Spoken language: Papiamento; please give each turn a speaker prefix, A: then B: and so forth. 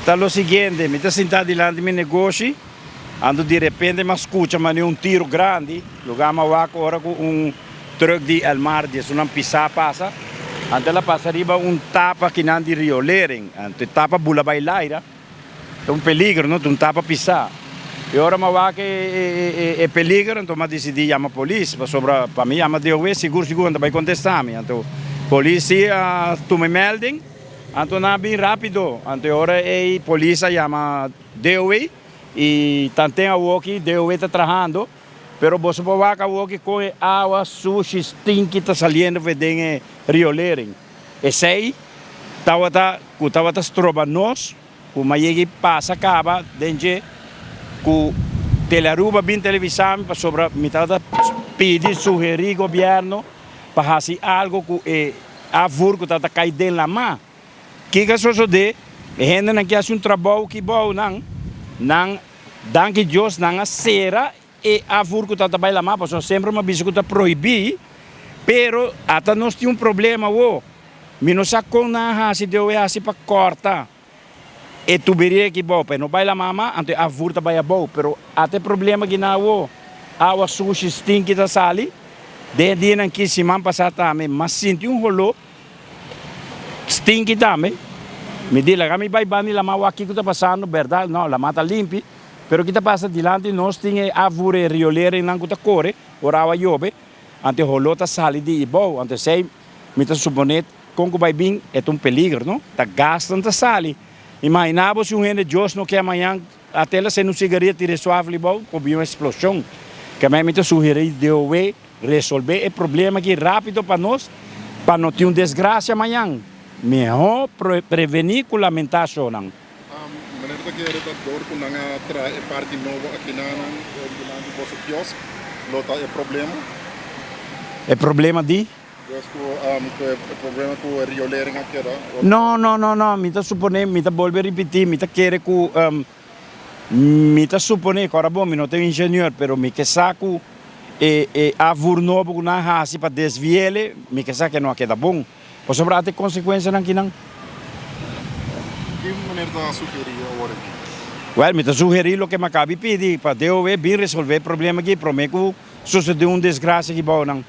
A: Ta lo siguiente, mi ta sinta dilanti mi negoshi, anto di repente mi a scucha manera un tiro grandi, lugar mi a wak ora cu un truck di Elmar di esunnan pisa pasa, anto el a pasa riba un tapa kinan di riolering, anto e tapa bula bay laira. Ta un peligro no, ta un tapa pisá. E ora mi a wak e peligro anto mi a disidí yama polis pasobra pa mi yama DOW sigur sigur nan ta bai kontestá mi. Anto polis sí a tuma e melding anto nan a bin rápido. Anto e ora ei polis a yama DOW i tanten awoki DOW ta trahando pero boso por wak awoki kon e awa sushi stinki ta saliendo for den e riolering. Esei tabata ku tabata stroba nos ku m'a yega i pasa kaba den dje ku Telearuba bin televisa mi pasobra mi tabata pidi sugerí gobièrnu pa hasi algu ku e afvur ku tabata kai den lamá. Kiko a sosodé? E hendenan ke hasi un trabou ki bou nan, nan danki Dios nan a sera E afvur ku ta ta bai lamá pasobra semper mi a bisa ku ta prohibí, pero ata nos tin un problema awo. Mi no sa kon nan a hasi deu e hasi pa kòrta e tuberia aki bou pa e no bai lamá mas, anto e afvur ta bai abou. Pero ata e problema aki nan awo, awa sushi stinki ta sali. Den e dianan ki siman pasá tambe mi a sinti un holó stinki tambe. Mi di laga mi bai banda di lamá wak kiko ta pasando, bèrdat no lamá ta limpi. Pero ki ta pasa dilanti nos tin e afvoer e rioleringnan ku ta kore ora awa yobe, anto e holó ta sali di ibou, anto esei mi ta suponé kon ku bai bin e ta un peliger no, ta gasnan ta sali. Imaginá bo si un hende Dios no ke mañan ata el a sende un sigaria tira e suafel ibou por bin un eksploshon. Kemey mi ta sugerí DOW resolvé e problema aki rápido pa nos pa no tin un desgrasia mañan. Mihó prevení ku lamentá shownan.
B: Meneer ta kere ta dor ku nan a traha e parti nobo akinanan dilanti boso kiosk lo ta e problema?
A: E problema di?
B: Dus ku e problema ku e riolering a keda?
A: No, no, no, no, mi ta supone, mi ta bolbe ripiti, mi ta kere ku mi ta supone, ku ora bon mi no ta un ingenieur, pero mi ke sa ku e e afvoer nobo ku nan a hasi pa desviele, mi ke sa ke no a keda bon. Pasobra ata e konsekuensianan kinan.
B: Ki meneer ta sugerí awor aki?
A: Wèl, mi ta sugerí loke mi a kabi pidi, pa DOW bin resolvé e problema aki promé ku susedé un desgrasia aki bou nan.